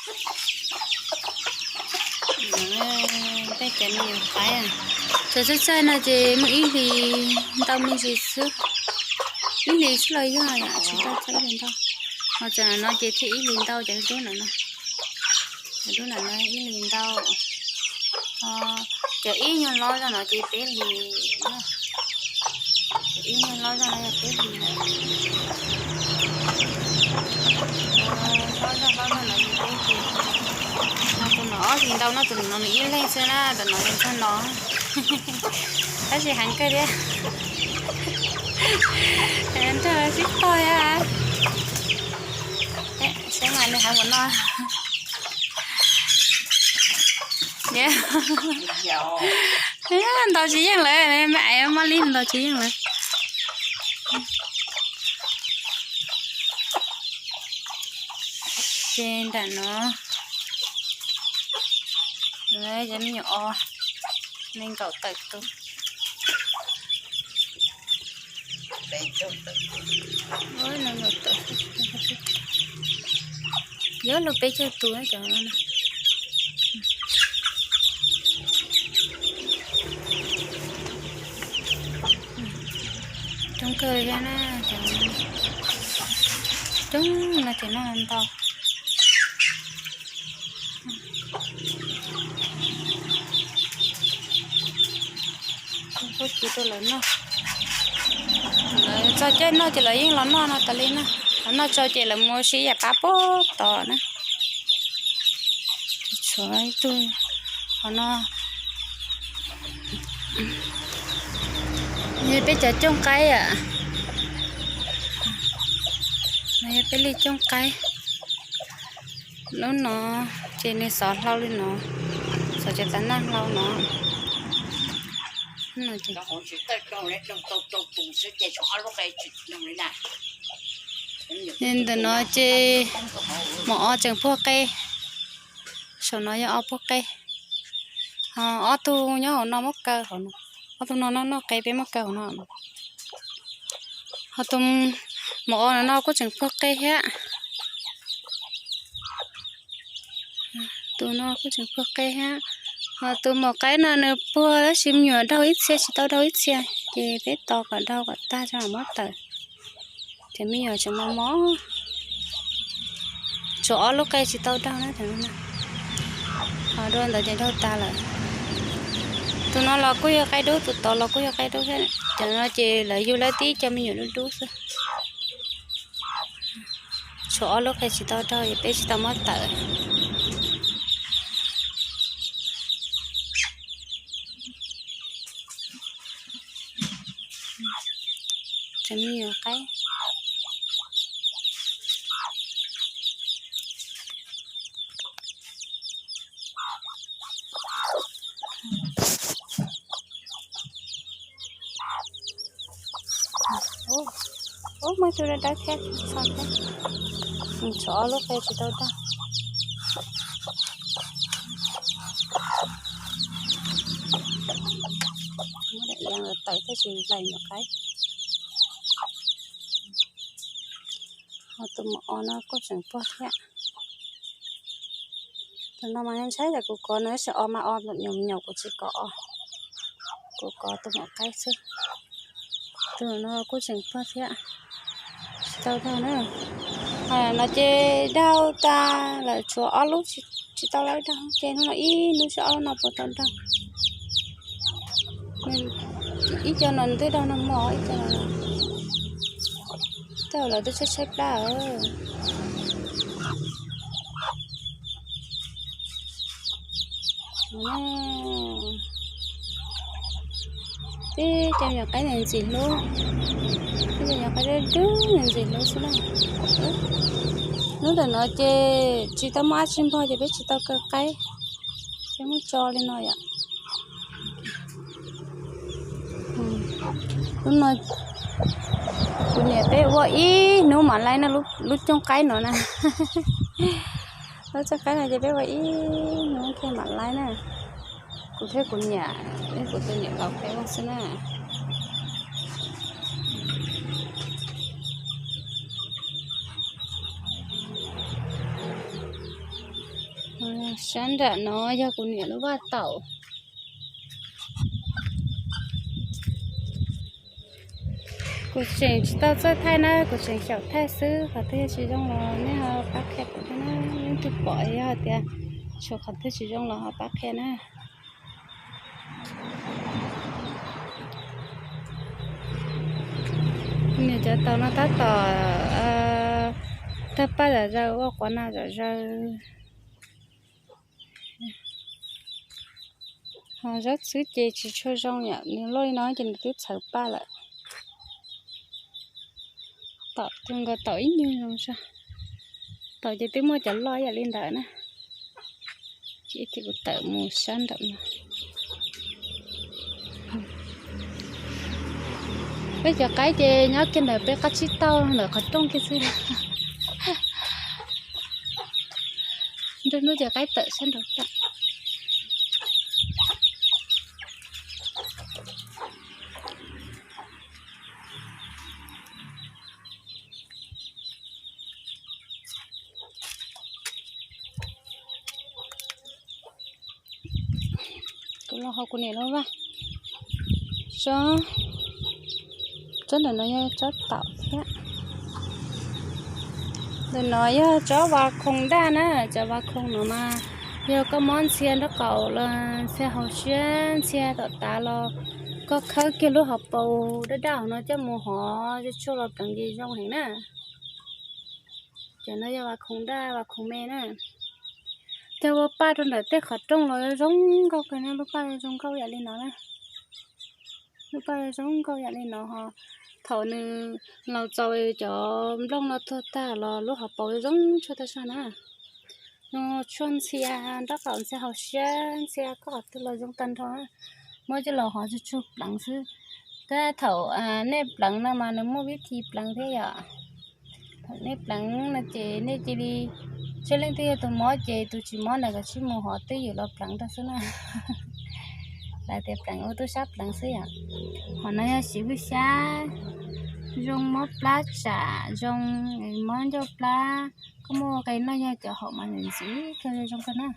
Tej cov me nyuam qaib, cov txaij txaij no ces muaj ib hlis ntau me ntsis xwb, ib hlis xwb los yog yom, tsis tau txog ib hlis ntau. Ho cov no ces thiaj ib hlis ntau, cov dub ntawm no, cov dub ntawm no ib hlis ntau. Cov ib nyuag lob zog no ces peb hlis, cov ib nyuag lob zog no yog peb hlis lawm. Lob zog lob zog no ces peb hlis. Tus no ob hlis ntau no, tus no nws ib leeg xwb na, tus no yog ntsuag no. Tab sis heev kawg thiab. Nrog sib tog thiab. Saib mas nws heev ua luaj no. Ntaus tsis yeej lawm, me aiv maj li ntaus tsis yeej lawm. Ces nram no, cov me nyuam os, nees nkaum tawm tus. Yuav luag peb caug tus cov no. Coob kawg li thiab na, coob no ces noj ntau. Kuj ci rau lawv noj. Lawv txog caij noj ces lawv yeej los noj no tas li na. Lawv noj tso ces lawv mus ua si ib yam qab puag tod na. Tshuav ib tug qhov no. Yog peb cov cooj qaib yom. No yog peb li cooj qaib. Lub no ces nws xov hlau li no, xov cov tav naj hlau no. Ntawm no ces maum os tseem puag qe, saum no yog ob puag qe. Ho ob tug nyob hauv no muab kaw hauv no, ob tug no noj noj qe peb muab kaw hauv no. Ho tus maum os no no kuj tseem puag qe thiab. Tus no kuj tseem puag qe thiab. Ho tus maum qaib no nws puag tab sis me nyuam daug ib txhia tsis tau daug ib txhia, ces peb tos kom daug kom tag tso mam muab tawm. Ces me nyuam tseem mos mos, tshuav ob lub qe tsis tau daug na. Ho dua ntawd ces daug tag lawm. Tus no los kuj yog qaib dub, tus tod los kuj yog qaib dub thiab. Cov no ces lawv yug lawv tib co me nyuam dub dub xwb. Tshuav ob lub qe tsis tau daug es peb tsis tau muab tawm. Cov me nyuam qaib. Ub, muaj ib tug dawb dawb thiab, tshuav ob lub qe tsis tau daug. Muab daim iab ntawd tawm thiaj tsis laim nyuam qaib. Ho tus maum os no kuj tseem puag thiab. Tus no mas ntshai tsam kuv kov nws, tab sis os mas os nyaum nyaum, kuv tsis kov os, kuv kov tus maum qaib xwb. Tus no kuj tseem puag thiab, tsis tau daug na. Ho no ces daug tag lawm, tshuav ob lub tsis tau lawv daug, ces hnub no ib hnub xwb ob lub no puas tau daug. Ib co no twb daug nag hmo, ib co no tej zaum lawv twb tshaib tshaib plab. Tib co nyuam qaib ntxim hlub, tib co nyuam qaib dub dub ntxim hlub xwb na. Hnub ntawm no ces tsis tau muaj dab tsi npog ces peb tsis tau kaw qaib, peb muab tso li no yom. Hnub no kuv niam peb ua ib hnub mam laib na, lub cooj qaib no na. Lub cooj qaib no ces peb ua ib hnub thiaj mam laib na. Kuv thiab kuv niam, kuv tus niam laus peb ua xwb na. Sab nram no yog kuv niam lub vaj taum. Kuv tseem tsis tau txawj thaij na, kuv tseem xyaum thaij xwb, qhov twg tsis zoo los nej ho pab qhia kuv thiab na. Leej twg pom yog tias tshuav qhov twg tsis zoo los ho pab qhia na. Niam cov taum no tab tom tawg paj zom zaws ua quav na zom zaws. Ho zaub txhwb ces tsis tshua zoo yom, nws loj li no ces nws twb txhawv paj lawm. Taum tus nkaus taum ib nyuag zoo zog. Taum ces twb muaj cov loj ib yam li ntawd na. Ces kuv tawm mus sab nraum no. Peb cov qaib ces nyob kiag ntawm peb qab tsib taug ntawm qhov rooj kiag xwb. Nruab hnub ces qaib tawm sab nraud tag. Kuv los hauv kuv niam lub vaj. Tsob, tsob ntawm no yog tsob taum thiab. Ntawm no yog tsob vas khoom daj na, cov vas khoom no mas yog koj mob ntxhia nraub qaum los ntxhia hauv siab ntxhia tom tav los koj khawb kiag lub hauv paus daj daj hauv no coj mus hov tshuaj los pleev ces zoo heev na. Cov no yog vas khoom daj vas khoom me na. Cog ua paj rau ntawm tej qhov rooj los zoo nkauj kawg na, lub paj zoo nkauj yam li no na. Lub paj zoo nkauj yam li no ho thaum nws laus txaus cov nplooj no tuag tag los lub hauv paus zoo tshuaj tag zog na. Zoo tshuaj ntxhia nraub qaum ntxhia hauv siab ntxhia koj qhov twg los zoo tag nrho. Muab coj los hov tshuaj pleev xwb. Tab thaum nej pleev no mas nws muaj vib thi pleev thiab yom. Thaum nej pleev no ces nej cia li, tseb leej twg yog tus mob ces tus tsis mob ntawd kav tsij mus hov twj ywm los pleev rau xwb na. Lawv tias pleev ua tub sab pleev xwb yom. Hom no yog siv hwj xyab, zoo mob plab tsam, zoo mob ncauj plab, koj muaj qe noj yog cov hom mas nws ntxiv kawg zoo kawg na.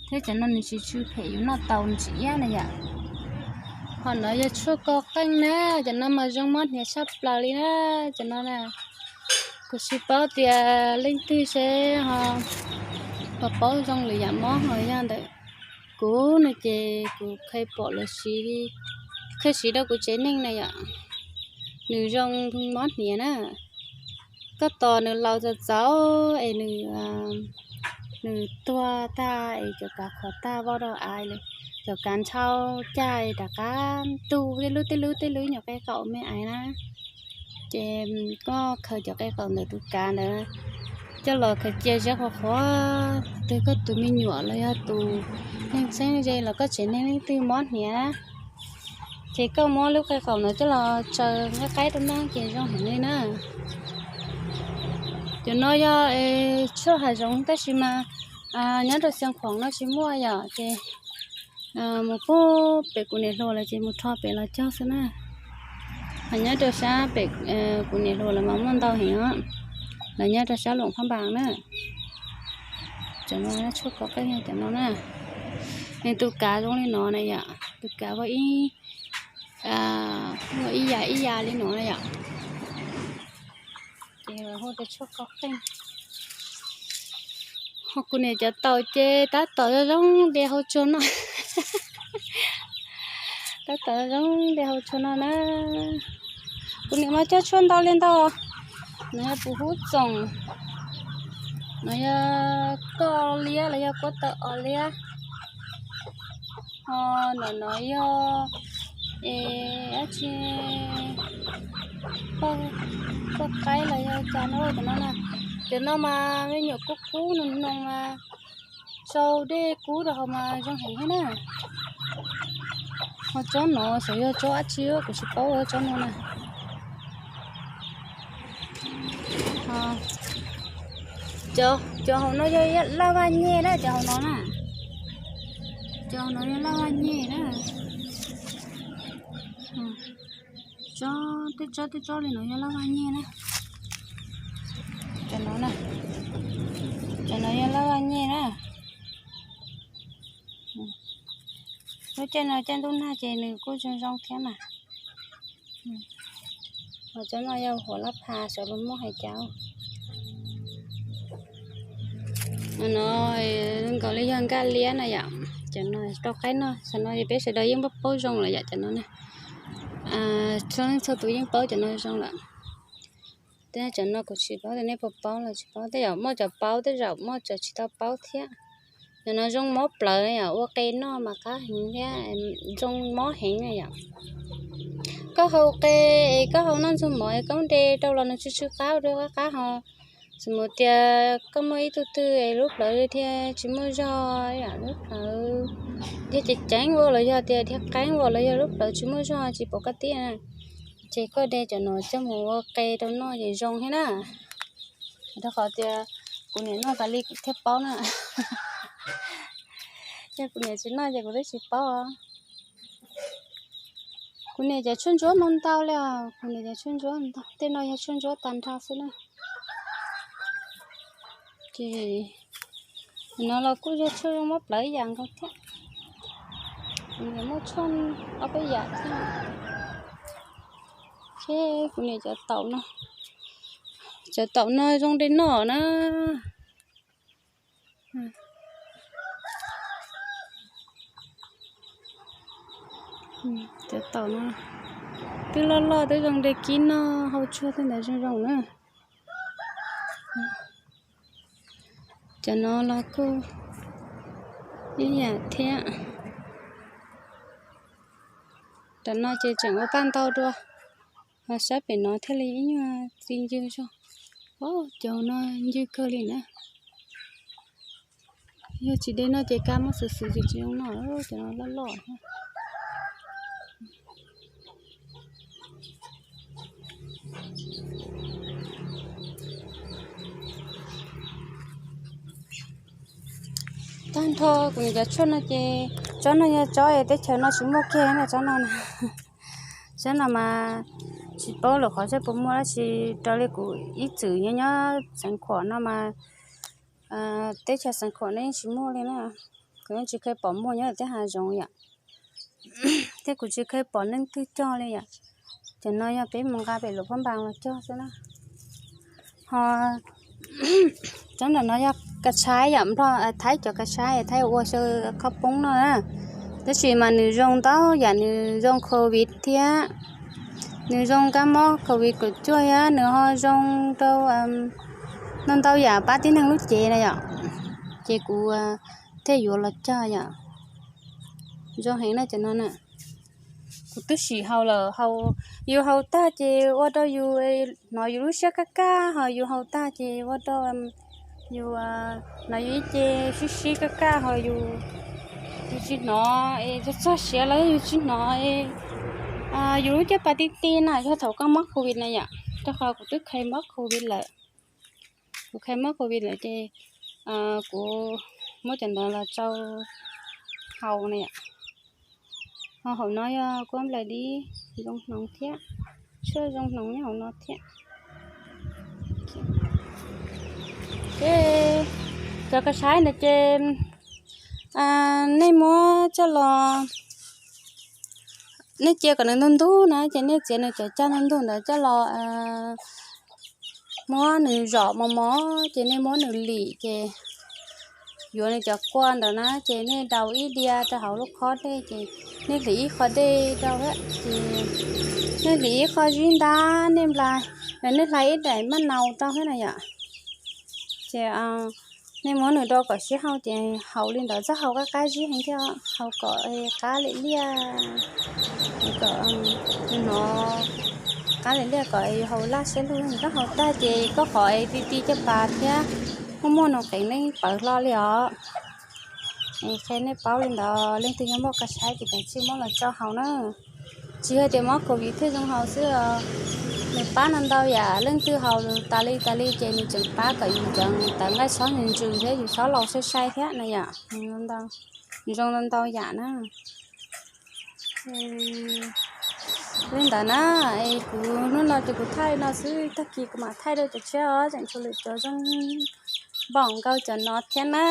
Thiab cov no nws tsis tshw phem yus noj tau nws tsis iab na yom. Hom no yog tshuaj kos qeej na, cov no mas zoo mob hniav tshaj plaws li na, cov no na. Kuv tsis paub tias leej twg seb ho puas paub zoo lwm yam mob ho yog ntawm kuv no ces kuv qhia pom lawv siv, qhia siv rau kuv tsev neeg na yom. Nws zoo mob hniav na. Koj tos nws laus txaus txaus es nws, nws tuag tag es cov kav qhuav tag vau rau av, cov kav ntshaw cag rov qab ntug tej lub tej lub tej lub nyuam qe qaum me aiv na. Ces koj khaws cov qe qaum ntawm tus kav ntawd coj los khaws cia zeb qhuav qhuav, twg koj tus me nyuam los yog tus neeg txheeb ze los koj tsev neeg leej twg mob hniav na, ces koj muab lub qe qaum ntawd coj los tsaws nqaij qaib rau noj ces zoo heev li na. Cov no yog tshuaj hav zoov tab sis mas nyob rau Xeev Khuam no tsis muaj yom, ces mus pug pem kuv niam hluas lawm ces mus rho pem los cog xwb na. Ho nyob rau sab pem kuv niam hluas lawm mas muaj ntau heev os. Lawv nyob rau sab Luam Phab Npas na. Cov no tshuaj kos qeej cov no na. Nws tus kav zoo li no na yom, tus kav vau ib, vau ib yam ib yam li no na yom. Ces hu tias tshuaj kos qeej. Ho kuv niam cov taum ces tab tom zoo zoo de hau tsuag no. Tab tom zoo zoo de hau tsuag no na. Kuv niam mas cog tshuaj ntau li ntau. No yog puv hub txoom, no yog koj liab los yog kuab tawm os liab. Ho ntawm no yog dab tsi, poj qaib los yog cas no cov no na. Cov no mas me nyuam kub kub no no mas sau dej kub rau hauv mas zoo heev thiab na. Ho tsob no xyov yog tsob dab tsi kuv tsis paub tsob no na. Cov hauv no yog laj vaj nyeg na, cov hauv no na. Cov hauv no yog laj vaj nyeg na. Tsob, tej tsob tej tsob li no yog laj vaj nyeg na. Cov no na, cov no yog laj vaj nyeg na. Lub caij no caij ntuj nag ces nws kuj zoo zoo thiab mas. Ho cov no yog huam lab pha sawv los muaj hais cas. No nkaus li yog nkaj liab na yom, cov no rau qaib noj, cov no peb sawv daws yeej paub paub zoo lawm yom, cov no na. Txhua leej txhua tus yeej paub cov no zoo lawm. Tej cov no kuv tsis paub tias nej puas paub los tsis paub, tej zaum muaj cov paub tej zaum muaj cov tsis tau paub thiab. Cov no zoo mob plawv yom, ua qe noj mas qab heev thiab, zoo mob heev na yom. Koj hau qe es koj hau noj ntxuag mov es koj de rau los nws tsw tsw qab ua rau qab qab ho. Xws mus tias koj muaj ib tug twg es lub plawv dhia tsis muaj zog yom, lub plawv dhia ceev ceev ua los yog tias dhia qeeb ua los yog lub plawv tsis muaj zog tsis pom koj tiaj na, ces koj de cov no coj mus ua qe rau noj ces zoo thiab na. Rau qhov tias kuv niam noj tas li kuv thiaj paub na. Yog kuv niam tsis noj ces kuv twb tsis paub os. Kuv niam cov tshuaj ntsuab mas ntau li os, kuv niam cov tshuaj ntsuab ntau, tej no yog tshuaj ntsuab tag nrho xwb na. Ces no los kuj yog tshuaj zoo mob plawv ib yam nkaus thiab. Kuv niam muaj tshuaj ob peb yam thiab. Ces kuv niam cov taum no, cov taum no zoo de noj na. Cov taum no twb loj loj twb zoo de kib noj, hau tshuaj tej ntawd zoo zoo na. Cov no los kuj ib yam thiab. Cov no ces tseem ua paj ntau dua, ho sab pem no thiaj li ib nyuag txi ncw zog. Cov no ncw kawg li na. Yog tsis de noj ces kab muab xwm xwm ces tsis zoo noj, cov no loj loj thiab. Tag nrho kuv cov tshuaj no ces tsob no yog tsob es teb chaws no tsis muaj kiag na, tsob no na. Tsob no mas tsis paub lawm qhov seb puas muaj dab tsi, raws li kuv ib txwm nyob nyob Xeev Khuam no mas teb chaws Xeev Khuam no yeej tsis muaj li na. Kuv yeej tsis kheev pom muaj nyob tej hav zoov yom, thiab kuv tsis kheev pom leej twg cog li yom. Cov no yog peb mus nqa pem Luam Phab Npas los cog xwb na. Ho tsob ntawm no yog kas tshaib yom, Nplog Thaib cov kas tshaib Thaib ua xyaw qhob poob no na. Tab sis mas nws zoo ntau yam, nws zoo covid thiab, nws zoo kab mob covid kaum cuaj thiab, nws ho zoo rau ntau ntau yam pab tib neeg lub cev na yom. Ces kuv thiaj yuav los cog yom, zoo heev na cov no na. Kuv twb sim haus lawm, yus haus tag ces ua rau yus hnov yus lub siab kaj kaj, ho yus haus tag ces ua rau yus hnov yus ib ce sib sib kaj kaj, ho yus, yus tsis hnov es txog txog siav los yus tsis hnov, yus lub caj pas ti ti na, yog thaum koj mob covid na yom. Rau qhov kuv twb kheev mob covid lawm, kuv kheev mob covid lawm ces kuv muab cov ntawd los tsau haus na yom. Ho hauv no yog kuab nplaim dib zoo hnoov thiab, tshuaj zoo hnoov nyob hauv no thiab. Ces cov kas tshaib ntawd ces nej muab coj los, nej cia kom nws ntug ntug na, ces nej txiav nws cov cag ntug ntug ntawd coj los, muab nws zom mos mos, ces nej muab nws lim, ces yuav nws cov kua ntawd na, ces nej daus ib diav rau hauv lub khob dej, ces nej hliv ib qho dej rau thiab, ces nej hliv ib qho zib ntab, nej nplai, nej hlais ib daim maj nau rau thiab na yom. Ces nej muab nws do kom siab hau, ces haus li ntawd txhob haus qab qab zib heev thiab, haus kom qab lim liaj, kom nws hnov qab lim liaj kom yus haus laj siab lug. Koj haus tag ces koj qhov es ti ti caj pas thiab, muaj muaj nus qees neeb pawv hlo li os. Es qhia nej paub li ntawd, leej twg yog muaj kas tshaib ces kav tsij muab los tsau haus na. Tsis yog tias mob covid thiaj zoo haus xwb os, nws pab ntau ntau yam. Leej twg haus tas li tas li ces nws tseem pab kom yus cov tawv nqaij txhob ntsws ntsws thiab yus txhob laus sai sai thiab na yom. Nws zoo ntau ntau yam na. Li ntawd na, es kuv hnub no ces kuv thaij li no xwb, tag kis kuv mam thaij dua cov tshiab os, tseem tshuav lwm cov zoo npaum nkaus cov no thiab na.